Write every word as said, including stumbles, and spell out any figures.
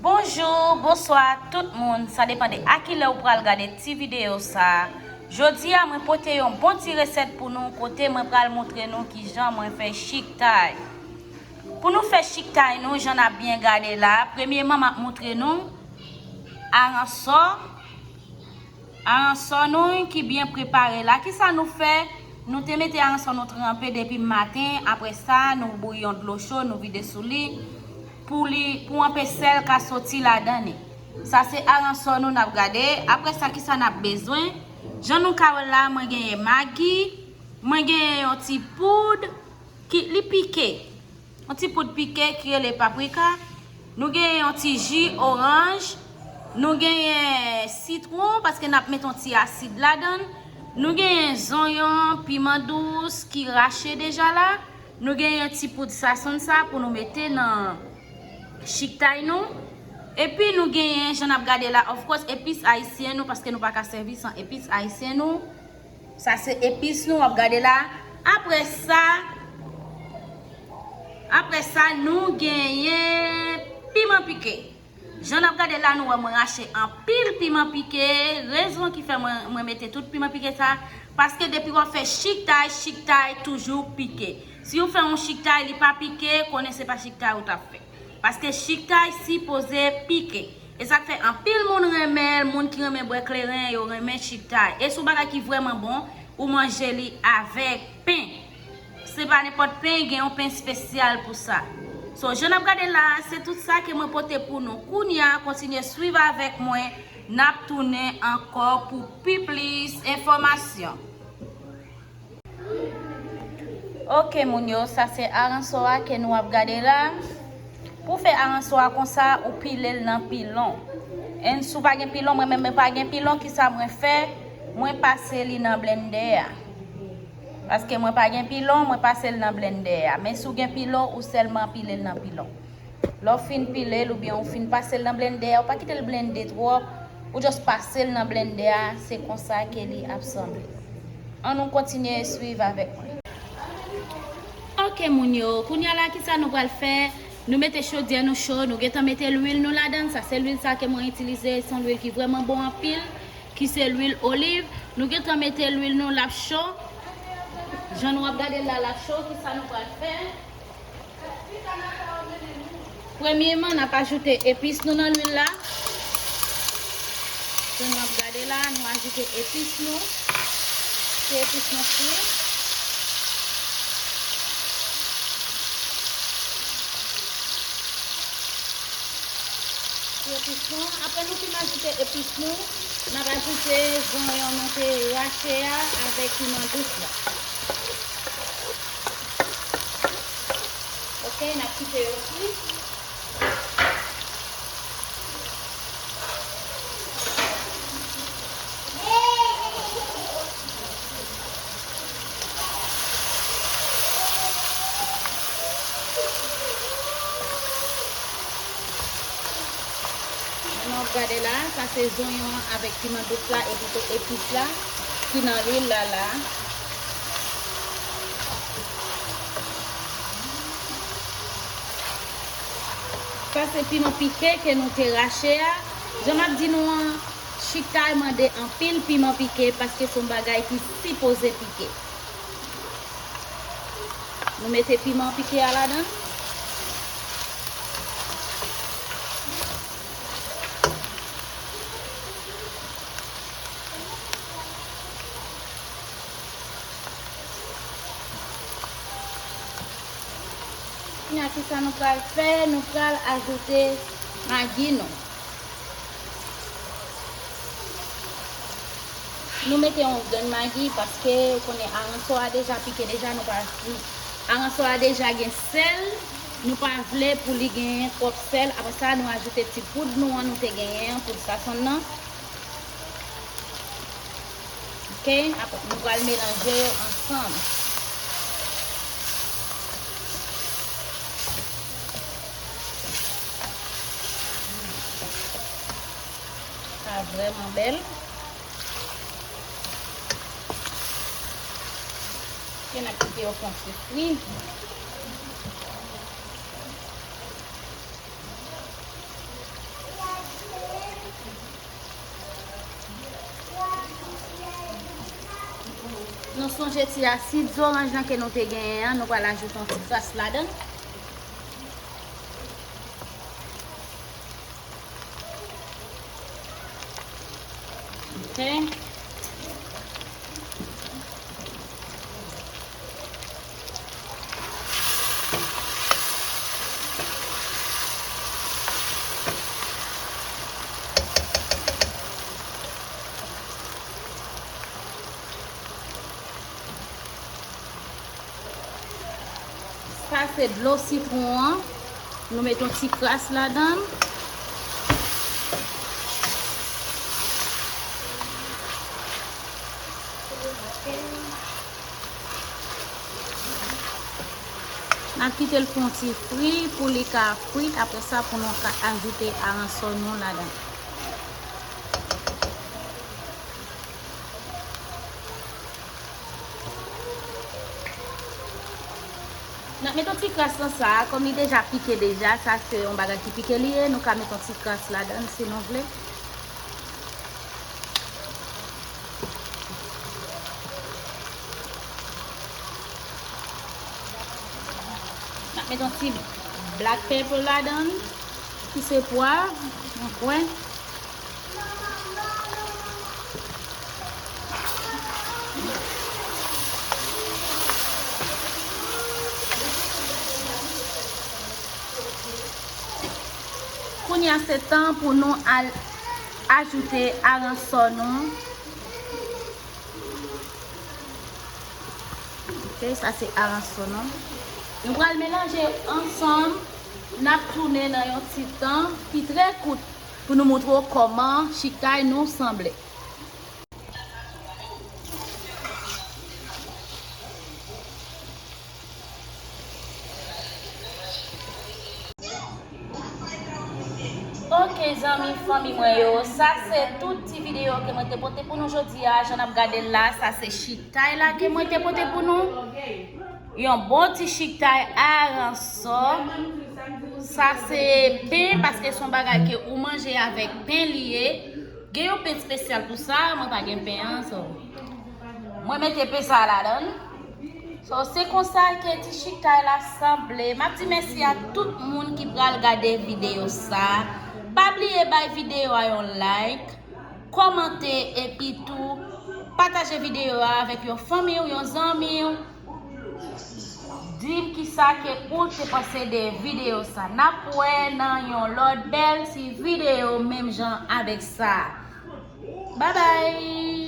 Bonjou, bonswa tout moun, sa depann de a kilè ou pral gade ti videyo sa. Jodi a mwen pote yon bon ti resèt pou nou kote mwen pral montre nou kijan mwen fè chiktay. Pou nou fè chiktay nou, jan n ap byen gade la, premyeman m ap montre nou aransò. Aransò nou ki byen prepare la. Kisa nou fè? Nou te mete aransò nou tranpe depi maten. Apre sa, nou bouyi yon dlo cho, nou vide sou li pou li, pou anpe sèl ka soti ladan li. Sa se aransò nou n ap gade. Apre sa, kisa n ap bezwen? Jan nou ka wè la, mwen genyen magi, mwen genyen yon ti poud ki li pike. Yon ti poud pike ki rele paprika. Nou genyen yon ti ji oranj. Nou genyen sitwon, paske n ap met yon ti asid ladan l. Nou genyen zonyon, piman dous ki rache deja la. Nou genyen ti poud sazon sa pou nou mete nan chiktay nou. Epi nou genyen, jan n ap gade la, of course, epis ayisyen nou, paske nou pa ka sèvi san epis ayisyen nou. Sa se epis nou w ap gade la. Apre sa, apre sa, nou genyen piman pike. Jan n ap gade la, nou wè mwen rache anpil piman pike. Rezon ki fè mwen, mwen mete tout piman pike sa, paske depi w ap fè chiktay, chiktay toujou pike. Si w fè yon chiktay, li pa pike, konnen se pa chiktay ou t ap fè. Paske chiktay sipoze pike. E sa k fè anpil moun renmen l, moun ki renmen bwè kleren, yo renmen chiktay. E se yon bagay ki vrèman bon, ou manje li avèk pen. Se pa nenpòt pen, gen yon pen espesyal pou sa. So, jan n ap gade la, se tout sa ke mwen pote pou nou. Kounye a, kontinye swiv avèk mwen, n ap tounen ankò pou pi plis enfòmasyon. Ok, moun yo, sa se aransò a ke nou ap gade la. Pou fè aransò a konsa, ou pile l nan pilon. And si w pa gen pilon, mwen menm mwen pa gen pilon, kisa mwen fè? Mwen pase li nan blendè a. Paske mwen pa gen pilon, mwen pase l nan blendè a. Men si w gen pilon, ou sèlman pile l nan pilon. Lè w fin pile l oubyen w fin pase l nan blendè a, ou pa kite l blende twòp, ou just pase l nan blendè a, se konsa ke li ap sanble. Ann nou kontinye swiv avèk mwen. Ok, moun yo, kounye a la, kisa nou pral fè? Nou mete chodyè nou cho, nou gentan mete lwil nou ladan l. Sa se lwil sa ke mwen itilize, se yon lwil ki vrèman bon anpil, ki se lwil oliv. Nou gentan mete lwil nou, l ap cho. Jan nou ap gade l la, l ap cho, kisa nou pral fè? Premyeman, n ap ajoute epis nou nan lwil la. Jan n ap gade la, nou ajoute epis nou. Ti epis nou fri. Ti epis nou. Apre nou fin ajoute epis nou, n ap ajoute zonyon nou te rache a avèk piman dous la. Ok, n ap kite yo fri. Jan nou ap gade la, sa se zonyon an avèk piman dous la epi tou epis la ki nan lwil la la. Sa se piman pike ke nou te rache a. Jan m ap di nou an, chiktay mande anpil piman pike paske se yon bagay ki sipoze pike. Nou mete piman pike a ladan. Kounye a, kisa nou pral fè? Nou pral ajoute magi nou. Nou mete yon grenn magi paske ou konnen aransò a deja pike deja, nou pa, aransò a deja gen sèl, nou pa vle pou li gen twòp sèl. Apre sa, nou ajoute ti poud nou an nou te genyen an, poud sazon nan. Ok, apre nou pral melanje yo ansanm. Sa vrèman bèl. Ok, n ap kite yo fè yon ti fri. Sonje ti asid zoranj lan ke nou te genyen an, nou pral ajoute yon ti kras ladan. Ok. Sa se dlo sitwon an. Nou met yon ti kras ladan l. N ap kite l fè yon ti fri pou li ka frit. Apre sa, pou nou ka ajoute aransò nou ladan. N ap met yon ti kras nan sa a, kòm li deja pike deja, sa se yon bagay ki pike li ye, nou ka met yon ti kras ladan l si nou vle. N ap met yon ti black pepper ladan l, ki se pwav, yon kwen. Kounye a se tan pou nou al ajoute aransò nou. Ok, sa se aransò nou. Nou pral melanje ansanm. N ap tounen nan yon ti tan ki trè kout pou nou montre w kòman chiktay nou sanble. Ok, zanmi, fanmi mwen yo, sa se tout ti videyo ke mwen te pote pou nou jodi a. Jan n ap gade l la, sa se chiktay la ke mwen te pote pou nou. Yon bon ti chiktay aransò. Sa se pen, paske se yon bagay ke ou manje avèk pen li ye. Gen yon pen espesyal pou sa, mwen pa gen pen an, so. Mwen mete pen sa ladan l. So, se konsa ke ti chiktay la sanble. M ap di mèsi a tout moun ki pral gade videyo sa. Pa bliye bay videyo a yon like, kòmante, epi tou pataje videyo a avèk yon fanmi w, yon zanmi w. Di m kisa ke ou te panse de videyo sa. N ap wè nan yon lòt bèl ti videyo menm jan avèk sa. Babay!